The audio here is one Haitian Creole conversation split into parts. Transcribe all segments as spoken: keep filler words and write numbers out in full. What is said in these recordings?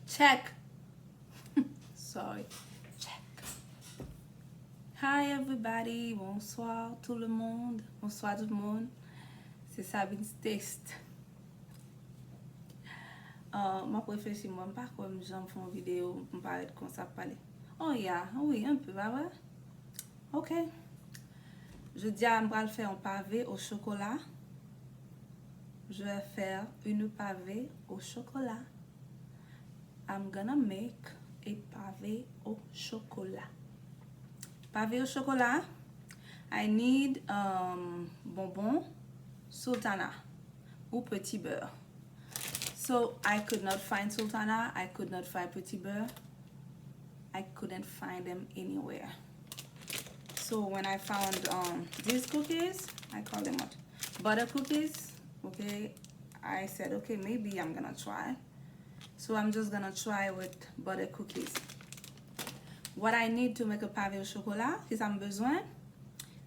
Check. Sorry. Check. Hi everybody, bonsoir tout le monde. Bonsoir tout le monde. Se Sabine Taste. Uh, m ap reflechi, mwen, m pa kwè m janm fè yon videyo, m parèt konsa ap pale. Oh yeah, wi, un peu, pa vre? Ok. Jodi a, m pral fè yon pave o chokola. Je vais faire une pavée au chocolat. I'm gonna make a pave au chocolat. Pave au chocolat, I need um, bonbon sultana ou petit beurre. So I could not find sultana, I could not find petit beurre. I couldn't find them anywhere. So when I found um, these cookies, I call them what? Butter cookies. Okay, I said, okay, maybe I'm gonna try. So I'm just gonna try with butter cookies. What I need to make a pave au chocolat, kisa m bezwen?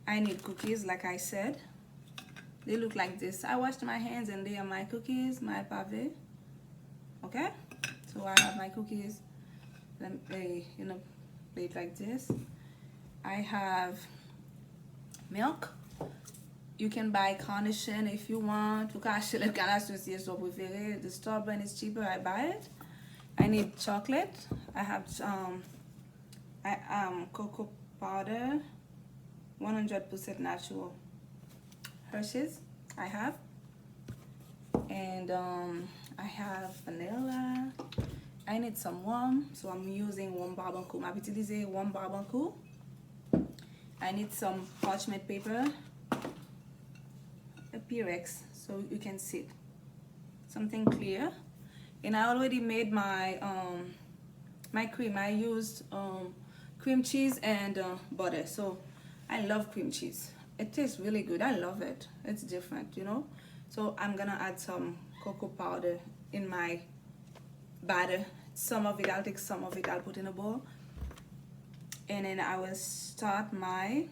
I need cookies, like I said. They look like this. I washed my hands and they are my cookies, my pave. Okay? So I have my cookies. Let me, eh, you know, plate like this. I have milk. You can buy Carnation if you want. Ou ka achte lèt kanasyon si se sa w prefere. The store brand is cheaper. I buy it. I need chocolate. I have um, I, um, cocoa powder, one hundred percent natural. Hershey's, I have. And um, I have vanilla. I need some rum, so I'm using rum Barbancourt. M ap itilize rum Barbancourt. I need some parchment paper, a Pyrex, so you can sit. Something clear. And I already made my um, my cream. I used um, cream cheese and uh, butter. So I love cream cheese. It tastes really good. I love it. It's different, you know. So I'm gonna add some cocoa powder in my batter. Some of it, I'll take some of it, I'll put in a bowl. And then I will start my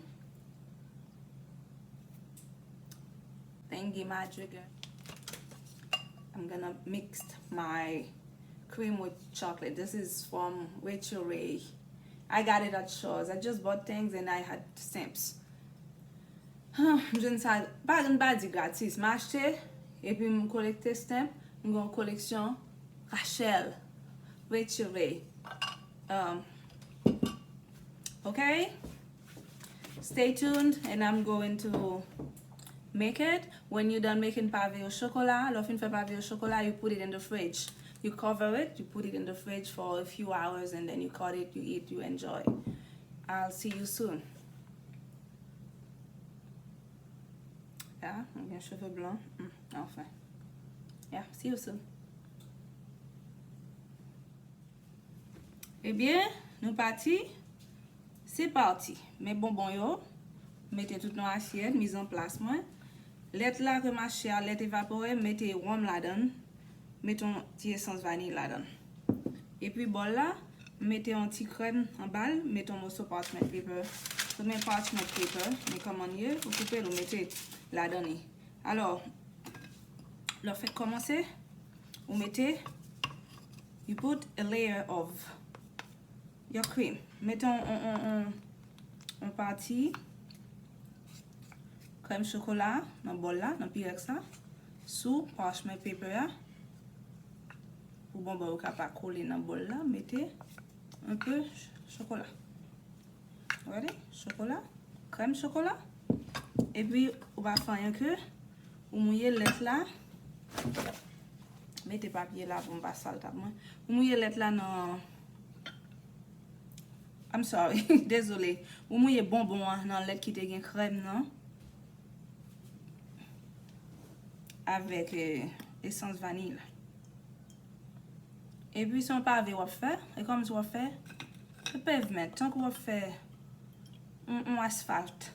thingy magic. I'm gonna mix my cream with chocolate. This is from Rachel Ray. I got it at Shaw's. I just bought things and I had stamps. Huh, m jwenn sa, pa, m pa di gratis. M achte, epi m kolekte stamp. M gen yon koleksyon Rachel, Rachel Ray. Um, okay? Stay tuned and I'm going to make it. When you done making pave au chocolat, lè w fin fè pave au chocolat, you put it in the fridge. You cover it, you put it in the fridge for a few hours and then you cut it, you eat, you enjoy. I'll see you soon. Ya, mwen gen cheve blan. Hmm, anfen. Ya, see you soon. Ebyen, nou pati. Se pati. Men bonbon yo, mete tout nan asyèt, mizanplas mwen. Lèt la ke m achte a, lèt evapore, mete wonm ladan l. Mete yon ti esans vaniy ladan l. Epi bòl la, m mete yon ti krèm anba l, mete yon moso parchment paper. Ou men parchment paper, men kòman l ye, ou koupe l, ou mete ladan li. Alò, lè w fèk kòmanse, ou mete, you put a layer of your cream. Mete yon, yon, yon, yon, yon pati krèm chokola nan bòl la, nan Pyrex la, sou parchment paper a, pou bonbon yo ka pa kole nan bòl la, mete un peu chokola. Gade, chokola, krèm chokola. Epi, ou pa fè anyen ke ou mouye lèt la. Mete papye la pou m pa sal tab mwen. Ou mouye lèt la nan, I'm sorry, dezole. Ou mouye bonbon an nan lèt ki te gen krèm nan. Avèk, eh, esans vaniy la. Epi se yon pave w ap fè, e kòmsi w ap fè, se pavement, tankou w ap fè yon, yon asfalt.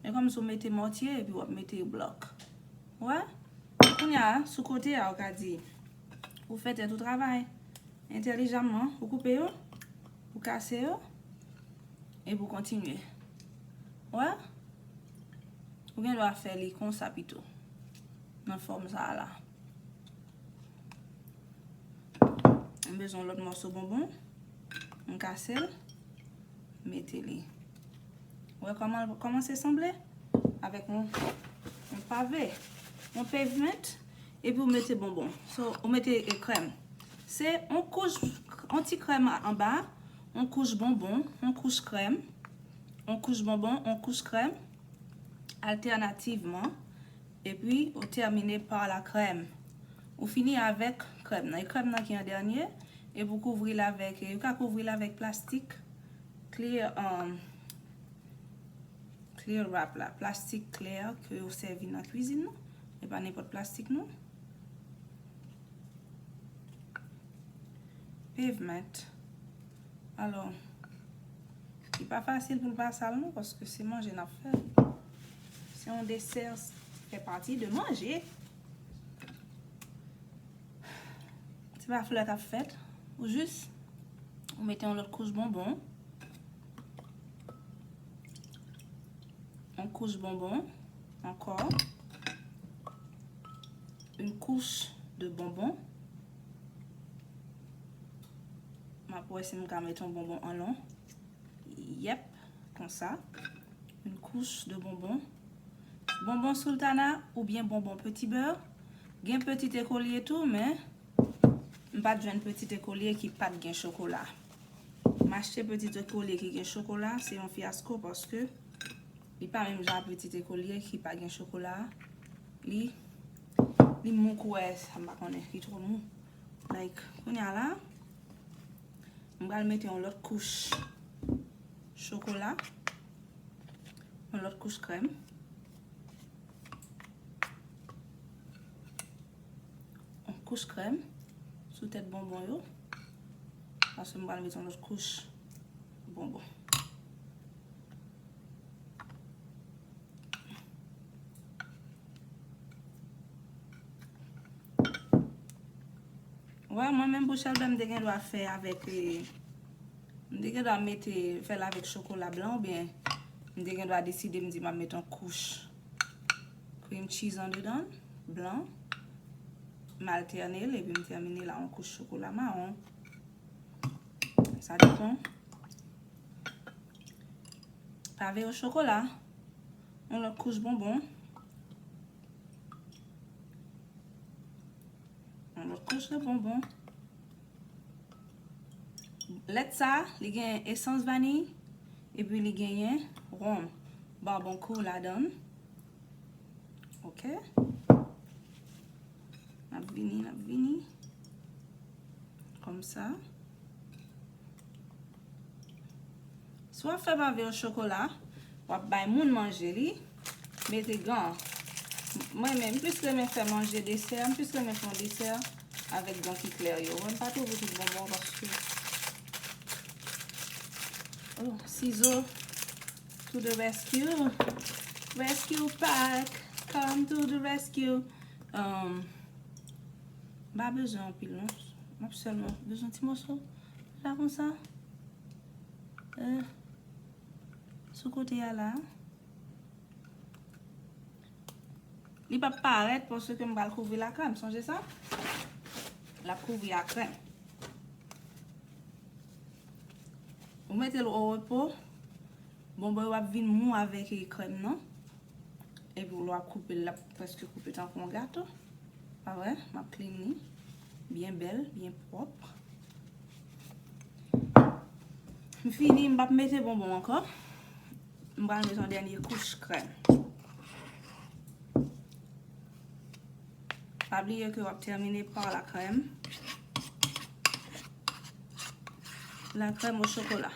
E kòmsi w mete mòtye epi w ap mete blòk. Wè? Kounye a, sou kote a, ou ka di, ou fè tèt ou travay entèlijaman, ou koupe yo, ou kase yo, epi w kontinye. Wè? Ou gen dwa fè li konsa pito, nan fòm sa a la. M bezwen yon lòt mòso bonbon. M kase l. Mete li. Ou wè kòman l kòmanse sanble? Avèk yon, yon pave, yon pavement, epi ou mete bonbon. So, ou mete, e, krèm. Se yon kouch, yon ti krèm anba, yon kouch bonbon, yon kouch krèm, yon kouch bonbon, yon kouch krèm, altènativman, epi ou tèmine pa la krèm. Ou fini avèk krèm nan. E krèm nan ki an dènye, epi ou kouvri l avèk, ou ka kouvri l avèk plastik clear, um, clear wrap la, plastik klè ke yo sèvi nan kwizin nou. E pa nenpòt plastik non. Pavement. Alò, li pa fasil pou l pa sal non, paske se manje n ap fè. Se yon desè, fè pati de manje. Se pa flè k ap fèt. Ou jis, ou mete yon lòt kouch bonbon. Yon kouch bonbon ankò. Yon kouch de bonbon. M ap wè si m ka mete yon bonbon an lon. Yep, konsa. Yon kouch de bonbon. Bonbon Sultana oubyen bonbon Petit Beurre. Gen Petit Écolier tou, men m pa t jwenn Petit Écolier ki pa t gen chokola. M achte Petit Écolier ki gen chokola, se yon fyasko paske li pa menm jan ak Petit Écolier ki pa gen chokola. Li, li mou kou wè, sa m pa konnen, li twò mou. Like, kounye a la, m pral mete yon lòt kouch chokola, yon lòt kouch krèm. Yon kouch krèm sou tèt bonbon yo. Paske m pral mete yon lòt kouch bonbon. Wè, mwen menm pou chèlbè, m te gen dwa fè avèk, eh, m te gen dwa mete, fè l avèk chokola blan, oubyen m te gen dwa deside, m di m ap mete yon kouch cream cheese andedan, blan. M altène l, epi m tèmine l a yon kouch chokola mawon. Sa depann. Pave o chokola. Yon lòt kouch bonbon. Yon lòt kouch de bonbon. Lèt sa, li gen esans vaniy, epi li genyen wonm Barbancourt ladan l. Ok. N ap vini, n ap vini. Kòmsa. Si w ap fè pave o chokola, w ap bay moun manje li, mete gan. Mwen menm, m plis renmen fè manje desè, m plis renmen fè yon desè avèk gan ki klè yo. Mwen pa twouve tout bonbon paske, oh, sizo to the rescue. Rescue pack, come to the rescue. Um, m pa bezwen anpil non. M ap sèlman bezwen ti moso la konsa. Eh, sou kote a la. Li p ap parèt paske m pral kouvri l a krèm. Sonje sa? L ap kouvri a krèm. Ou mete l o repo. Bonbon yo ap vin mou avèk krèm nan. Epi lè w ap koupe l, l ap prèske koupe tankou yon gato. Pa vre? M ap clean li. Byen bèl, byen pwòp. M fini, m p ap mete bonbon ankò. M pral mete yon dènye kouch krèm. Pa bliye ke w ap tèmine pa la krèm. La krèm o chokola.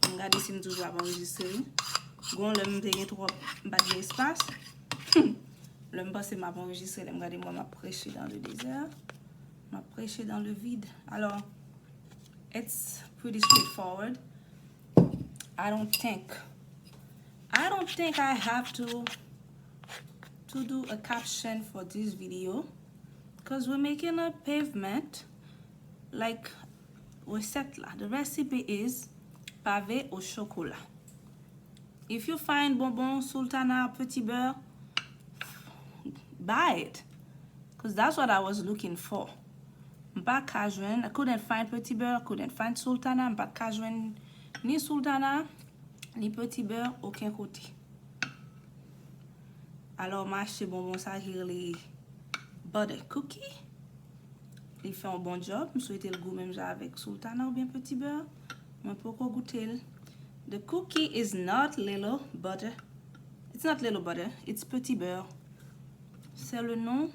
M gade si m toujou ap anrejistre wi. Gon lè m te gen twòp, m pa t gen espas. Lè m panse m ap anrejistre, lè m gade m wè m ap preche dans le désert. M ap preche dans le vide. Alò, it's pretty straightforward. I don't think, I don't think I have to, to do a caption for this video, 'cause we're making a pavement, like, resèt la. The recipe is pave au chocolat. If you find bonbon Sultana Petit Beurre, diet. Because that's what I was looking for. M pa ka jwenn, I couldn't find Petit Beurre, I couldn't find Sultana, m pa ka jwenn ni Sultana, ni Petit Beurre, okenn kote. Alò, m achte bonbon sa ki rele Butter Cookie. Li fè yon bon job. M swete l gou menm jan avèk Sultana oubyen Petit Beurre. Mwen poko goute l. The cookie is not little butter. It's not little butter. It's Petit Beurre. C'est le nom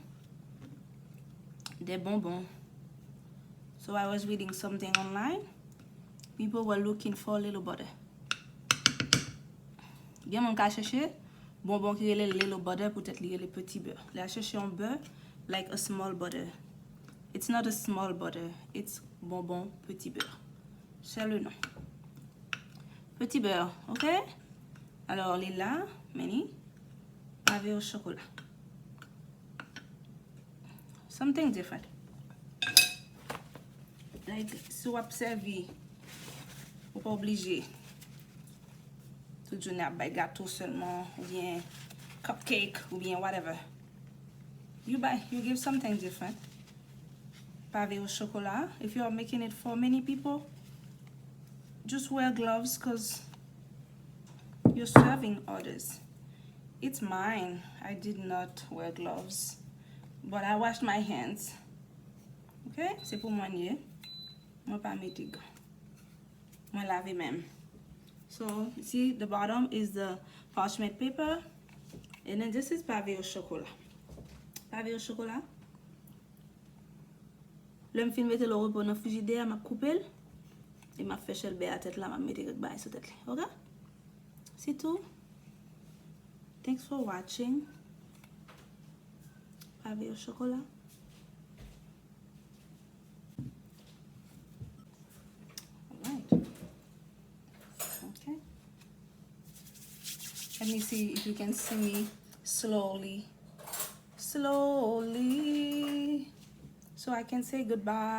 des bonbons. So I was reading something online. People were looking for little butter. Gen moun ka chèche bonbon ki rele little butter, poutèt li rele Petit Beurre. Li a chèche yon beurre, like a small butter. It's not a small butter, it's bonbon Petit Beurre. C'est le nom. Petit Beurre, ok? Alò, li la, men li pave o chokola. Something different. Like, si w ap sèvi, ou pa oblije tout jounen ap bay gato sèlman, oubyen cupcake, oubyen whatever. You buy, you give something different. Pave o chokola. If you are making it for many people, just wear gloves, 'cause you're serving others. It's mine. I did not wear gloves, but I washed my hands. Ok? Se pou mwen l ye. Mwen pa mete gan. Mwen lave men m. So, you see, the bottom is the parchment paper. And then this is pave o chokola. Pave o chokola. Lè m fin mete l o repo nan frijidè a, m ap koupe l. E m ap fè chèlbè a tèt la, m ap mete kèk bagay sou tèt li. Ok? Se tou. Thanks for watching. Pave o chokola. Alright. Okay. Let me see if you can see me slowly. Slowly. So I can say goodbye.